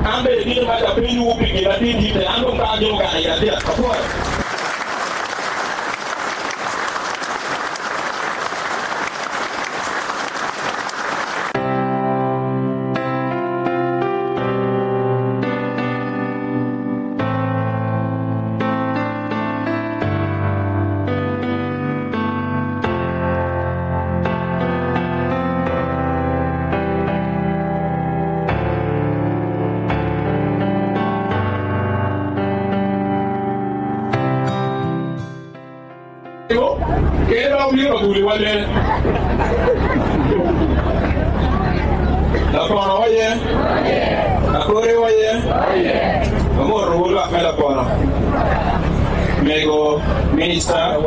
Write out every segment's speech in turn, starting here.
An bene dito ma apenyowu pi gin atir ditte, an dong pe amito gak iye atir. Apwoyo. Kede dok bino ka guli wa bene. Lapono oye, Akore oye, Amoto wu lwak me lapono. Mego Minista,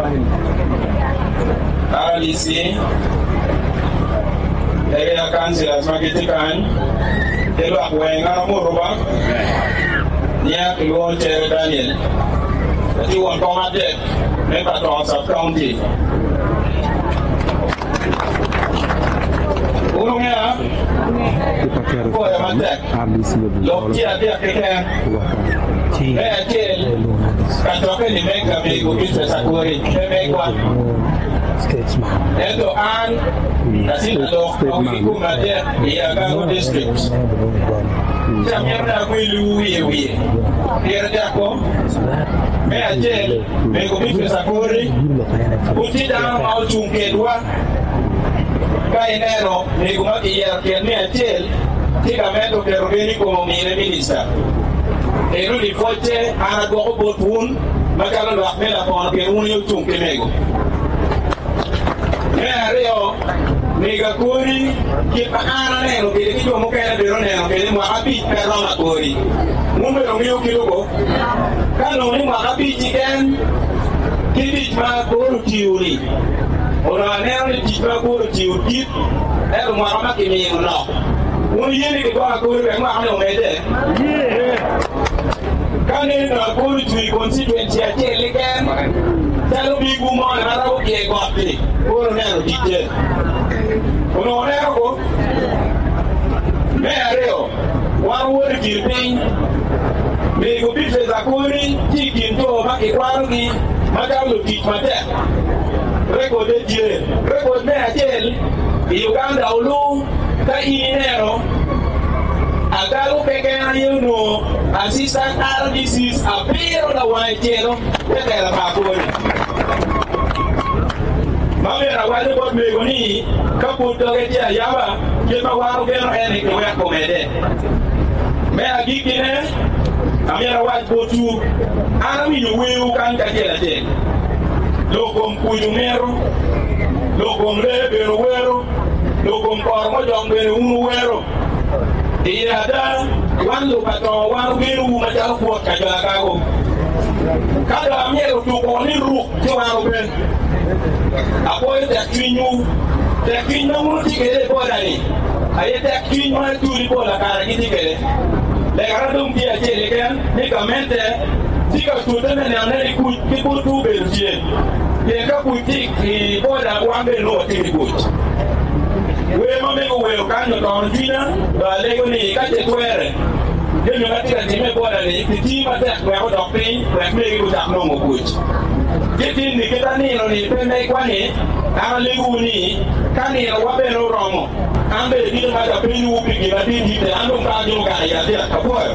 RDC, Area Councillors ma gitye kany, ki lwak weng an amoto ba, nia kilwongo Cere Daniel, atye won kom adek me Katongo Sub County. Wun wungeya? Apwoyo matek. Lok tye adek keken. Me acel, kacokke ni me Gamego Beatrice Akori pe megwa. Ento an atye ka lok ma wigi kome adek i Agago District. Ci amito ni agwelwu wiye wiye. Pire tek ko? Me acel, Mego Beatrice Akori pud tye dano ma ocung kedwa. Ka ineno mego ma kiyero tyen me acel tye ka meddo keto gen i kom omine minista, eno-ni pwocce an agwoko bot wun macalo lwak me lapono pien wun aye wucung ki mego. Me aryo, mego akori kit ma an aneno kwede ki jo mukene bene oneno kwede mwaka abic pe romo akori. Wun bene wungeyo kit-tu ko? Ka nongo ni mwaka abic keken ki tic ma akor otiyo-ni, Onongo aneno ni tic ma akor otiyo dit, ento mwaka ma kimino nok. Wun wuye ni kigwok akor wek mwaka-ni omedde? Ka nene dong akor ocung i constituency acel keken, calo bigwu moni ma romo pye got-ti, koro oneno ticce. Onongo oneno ko? Me aryo, wan wawot i kin piny. Mego Beatrice Akori tye i kin jo ma kikwanogi macalo lutic matek. Rekodde tye rekod me acel i Uganda olu ka in ineno Agalo keken aye onongo Assistant RDCs abiro lawange celo te tela pa Akori. Ma myero awaco bot mego ni ka pud doge tye ayaba kit ma wan ogeno en ni kiwek omedde. Me agikkine, amyero awac botwu, an awinyo werwu kany kacel acel. Lok kom kuc wumito, lok kom lee bene wuwero, lok kom koro mojong bene wun wuwero. Iye ada, wan lupa to wan wugenowu macalo kwot ka jo Agago. Ka dok amyero otuko ni ruk ci wan wuben. Apwoyo tekcwinywu, tekcwiny ma wun wutye kwede i boda-ni aye tekcwiny ma tuli pola kare gitye kwede. Legana dong tye acel keken ni gamente tye ka tute me nenone ni kuc ki botwu obedo tye, pien ka kuc tye i boda wan bene nongo watye ki kuc. Wer ma mego owero kany otono cwinya, dong alego ni ka ce twere, jami ma tye ka timme i boda-ni kitii matek wek odok piny wek megi gucak nongo kuc. Ki tin-ni kit anino-ni pe megwa-ni, an alegowu ni, ka ninowa bene oromo, an bene dito mac apenyowu pi gin atir ditte, an dong pe abino gak i atir. Apwoyo.